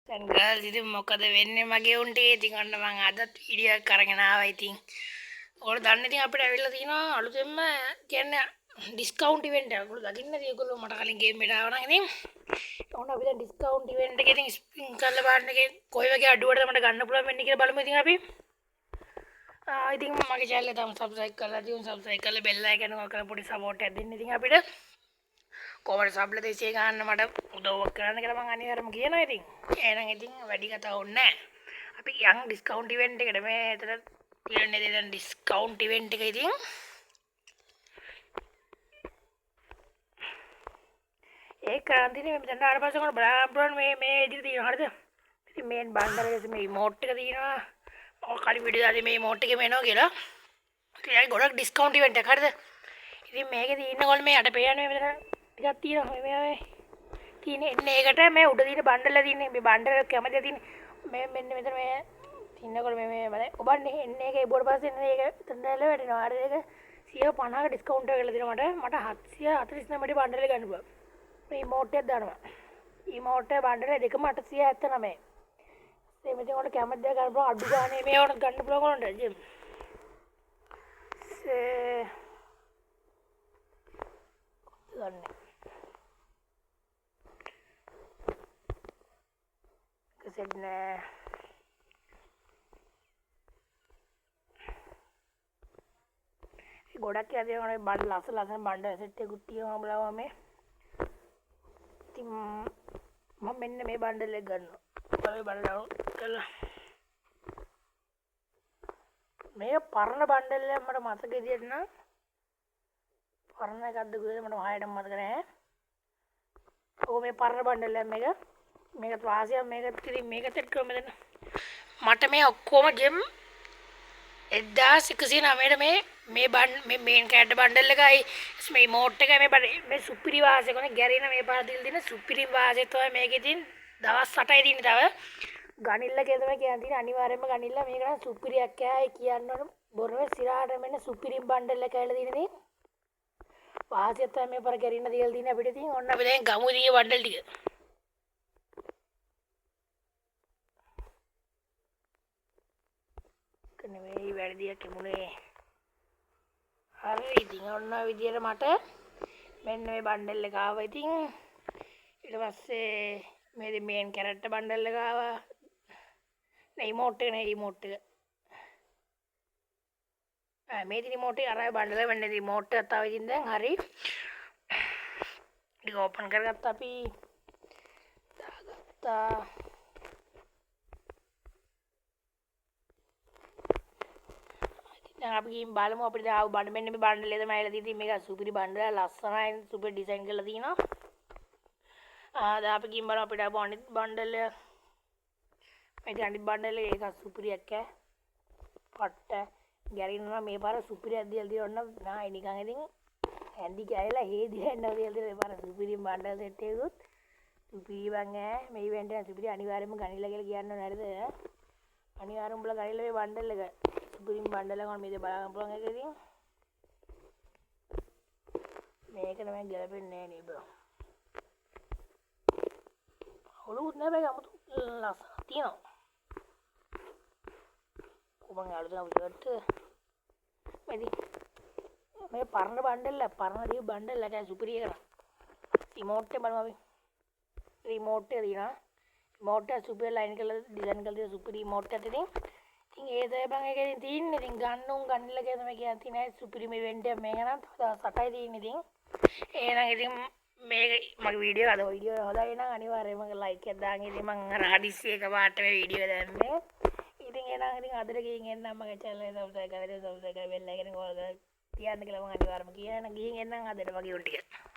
දැන් ගර්ල්ස් ඉතින් මොකද වෙන්නේ මගේ උන්ට? ඉතින් ඔන්න මං අදත් වීඩියෝ එකක් අරගෙන ආවා. ඉතින් ඔයාලා දන්නේ ඉතින් අපිට ඇවිල්ලා තියෙනවා අලුතෙන්ම කියන්නේ ඩිස්කවුන්ට් ඉවෙන්ට් එකක්. ඔයාලා දකින්න ඇති ඔයගොල්ලෝ මට කලින් ගේම් එකට ආවා නම් ඉතින් ඔන්න අපි දැන් ඩිස්කවුන්ට් ඉවෙන්ට් එකේ ඉතින් ස්පින් කරලා බලන්න එකේ කොයි වගේ අඩුවටද මට ගන්න පුළුවන් වෙන්නේ කියලා බලමු ඉතින් අපි. ඉතින් මගේ චැනල් එක තාම සබ්ස්ක්‍රයිබ් කරලා තියෙන සබ්ස්ක්‍රයිබ් කරලා බෙල් අයිකන් එක කරලා පොඩි සපෝට් එකක් දෙන්න ඉතින් අපිට. කොහොමද සබ්ල 200 ගන්න මට උදව්වක් කරන්න කියලා මං අනිවාර්යයෙන්ම කියනවා ඉතින්. එහෙනම් ඉතින් වැඩි කතා ඕනේ නෑ. අපි යන් ඩිස්කවුන්ට් ඉවෙන්ට් එකට මේ එතන තියෙන්නේ දැන් ඩිස්කවුන්ට් ඉවෙන්ට් එක ඉතින්. ඒක කරන් තියෙන්නේ මේ මෙතන ආවට පස්සේ කොහොමද බලන්න පුළුවන් මේ මේ විදිහට තියෙනවා හරිද? ඉතින් මේන් බණ්ඩාර එකේ මේ ඉමෝට් එක තියෙනවා. ඔය කලින් වීඩියෝ දාදී මේ ඉමෝට් එකේම එනවා කියලා. ඉතින් ඒක ගොඩක් ඩිස්කවුන්ට් ඉවෙන්ට් එකක් හරිද? ඉතින් මේකේ තියෙනකොට මේ යට පේන්නේ මේ මෙතන ටිකක් තියෙනවා මේ මේ තියෙන එන්නේ ඒකට මේ උඩ තියෙන බණ්ඩල තියෙන්නේ මේ බණ්ඩල කැමතිද තියෙන්නේ මේ මෙන්න මෙතන මේ තින්නකොට මේ මේ මම ඔබන්නේ එන්නේ ඒක ඒබෝඩ් පස්සේ එන්නේ ඒක එතන දැල්ල වැටෙනවා. හරිද? ඒක 150ක ඩිස්කවුන්ට් එකක් කරලා දෙනවා මට. මට 749ට බණ්ඩල ගන්න පුළුවන්. මේ ඉමෝට් එකක් දානවා. ඉමෝට් එක බණ්ඩල දෙකම 879. ඒ මෙතන ඔයාලට කැමති දේ ගන්න පුළුවන් අඩු ගානේ මේ ඔයාලට ගන්න පුළුවන් ඔයාලට ජිම්. සේ ගන්න. සෙට් නෑ. ගොඩක් කියලා තියෙනවා මේ බණ්ඩ ලස්සන ලස්සන බණ්ඩ සෙට් එකකුත් තියෙනවා බලවා මේ. ඉතින් මම මෙන්න මේ බණ්ඩල් එක ගන්නවා. බලමු බණ්ඩල් ඩවුන්ලෝඩ් කරලා. මේක පරණ බණ්ඩල් එකක් මට මතක විදියට නම් පරණ එකක්ද කොහෙද මට හරියටම මතක නෑ. ඔව් මේ පරණ බණ්ඩල් එකක් මේක. මේකත් වාසියක් මේකත් ඉතින් මේක සෙට් කරමු මෙතන. මට මේ ඔක්කොම ජෙම් 1109ට මේ මේ බන් මේ මේන් කැරක්ටර් බණ්ඩල් එකයි මේ ඉමෝට් එකයි මේ බඩ මේ සුපිරි වාසිය කොනේ ගැරින මේ පාර දීලා තියෙන සුපිරි වාසිය තමයි මේකේ තියෙන දවස් 8යි තියෙන්නේ තව ගනිල්ල කියලා තමයි කියන්න තියෙන්නේ අනිවාර්යයෙන්ම ගනිල්ල මේක නම් සුපිරියක් ඈ ඒ කියන්න ඕන බොරුවේ සිරාට මෙන්න සුපිරිම බණ්ඩල් එක ඇවිල්ලා තියෙන ඉතින් වාසිය තමයි මේ පාර ගැරින දීලා තියෙන අපිට ඉතින් ඔන්න අපි දැන් ගමු ඉතින් මේ බණ්ඩල් ටික. නෙමෙයි වැරදියක් එමුනේ. හරි ඉතින් ඔන්න ඔය විදියට මට මෙන්න මේ බණ්ඩල් එක ආවා ඉතින්. ඊට පස්සේ මේ ඉතින් මේන් කැරක්ටර් බණ්ඩල් එක ආවා. නෑ ඉමෝට් එක නෑ ඉමෝට් එක. මේ ඉතින් ඉමෝට් එක අර අය බණ්ඩල් එක මෙන්න ඉතින් ඉමෝට් එකත් ආවා ඉතින් දැන් හරි. ටික ඕපන් කරගත්තා අපි. දාගත්තා. දැන් අපි ගිහින් බලමු අපිට දැන් ආව බණ්ඩ මෙන්න මේ බණ්ඩලේ තමයි ඇවිල්ලා තියෙන්නේ. මේක සුපිරි බණ්ඩල ලස්සනයි සුපිරි ඩිසයින් කරලා තියෙනවා. දැන් අපි ගිහින් බලමු අපිට ආපු අනිත් බණ්ඩලය. මේ ඉතින් අනිත් බණ්ඩලේ ඒක සුපිරියක් ඈ. පට්ට ගැරින්නවා මේ පාර සුපිරියක් දීලා තියෙනවා. ඔන්න නායි නිකන් ඉතින් ඇඳි ගෑවිලා හේදිලා යනවා දීලා තියෙනවා. මේ පාර සුපිරි බණ්ඩල් සෙට් එකකුත් සුපිරි බං ඈ. මේ ඉවෙන්ට් එක සුපිරි අනිවාර්යයෙන්ම ගනිලා කියලා කියන්න ඕන හරිද? අනිවාර්යයෙන්ම උඹලා ගනිලා මේ බණ්ඩල් එක. සුපිරිම බණ්ඩල් එක මම මේ බලා ගන්න පුළුවන් එක ඉතින්. මේක තමයි ගැලපෙන්නේ නෑ නේ බං. ඔලුවුත් නෑ බං අමුතු ලස්සනක් තියෙනවා. කොහොමද අලුතෙන් ආපු ෂර්ට් එක? මේ ඉතින් මේ පරණ බණ්ඩල් එක පරණ දීපු බණ්ඩල් එක සුපිරි එක නං. රිමෝට් එක බලමු අපි. රිමෝට් එක තියෙනවා. රිමෝට් එක සුපිරි ලයින් කරලා ඩිසයින් කරලා තියෙන සුපිරි රිමෝට් එකක් ඉතින්. ඉතින් ඒ තමයි බං ඒකේ ඉතින් තියෙන්නේ. ඉතින් ගන්න උන් ගන්නilla කියලා තමයි කියන්න තියෙන්නේ. ආයේ සුපිරිම ඉවෙන්ට් එකක් මේක නම් තව දවස් 8යි තියෙන්නේ ඉතින්. එහෙනම් ඉතින් මේක මගේ වීඩියෝ අද වීඩියෝ එක හොඳයි නම් අනිවාර්යයෙන්ම ලයික් එකක් දාන්න. ඉතින් මං අර හදිස්සියේ එකපාරට මේ වීඩියෝ දැම්මේ. ඉතින් එහෙනම් ඉතින් අදට ගිහින් එන්නම් මගේ චැනල් එක සබ්ස්ක්‍රයිබ් කරලා දෙන්න සබ්ස්ක්‍රයිබ් කරලා බෙල් අයිකන් එක ඕල් කරලා තියන්න කියලා මං අනිවාර්යයෙන්ම කියනවා. ගිහින් එන්නම් අදට මගේ උන් ටික.